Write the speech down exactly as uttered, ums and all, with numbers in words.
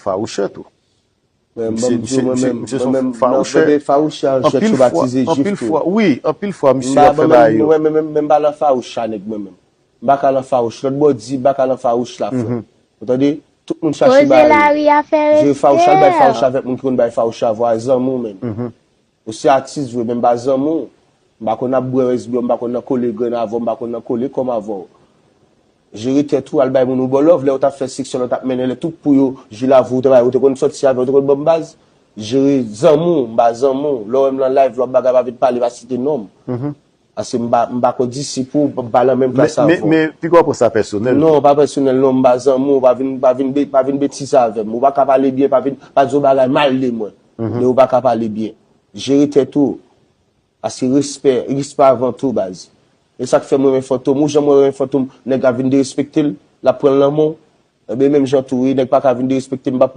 fawouchè tou. Men Misye- ban m di w, misye- mwen misye- menm, misye mwen son menm, nan fawouchè. fè de fawouchè, jwèt Anpil yo fwa, batize jif anpil tou. fwa, wi, anpil fwa misye Mba ap fè ban bagay menm, yo. mwen menm, menm ba nan fawouch sa nèg mwen menm. Mba ka nan fawouch. Lòt bò di, mba ka nan fawouch la, frè. Ou tande? Tout moun chache Koze bagay. lari a fè Je fawouch, al bay fawouch respè. Avèk moun ki konn bay fawouch avwa, zanmi w menm. Ou se atis vre, men m pa zanmi w. M pa konn ap bwè S B O, m pa konn nan kole grenn avè w, m pa konn nan kole kòm avè w. Jere tèt ou, al bay moun ou ba w love, lè w t ap fè seksyon, lè w t ap mennen, lè tout pou yo, jil avè w, ou te bay, ou te konn sòti avè w, ou te konn ban m baz. Jere zanmi w, m pa zanmi w. Lè w wè m nan live, lè w ap bagay, pa vin pale, pa site non m. Paske m pa, m pa kondisip ou, m pa nan menm Men, klas avè men, w. Men, piga w pran sa pèsonèl. Non, pa pèsonèl, non, m pa zanmi w, pa vin, pa vin, be- pa vin betize avè m. Ou pa ka pale byen, pa vin, pa di yon bagay mal de mwen. Men ou pa ka pale byen. Jere tèt ou. Paske respè, respè avan tou, baz. E sa k fè mwen renmen Fantom. Ou jan mwen renmen Fantom, nèg ap vin derespekte l, l ap pran l nan men w. Ebyen, menm jan tou, wi, nèg pa ka vin derespekte m, m p ap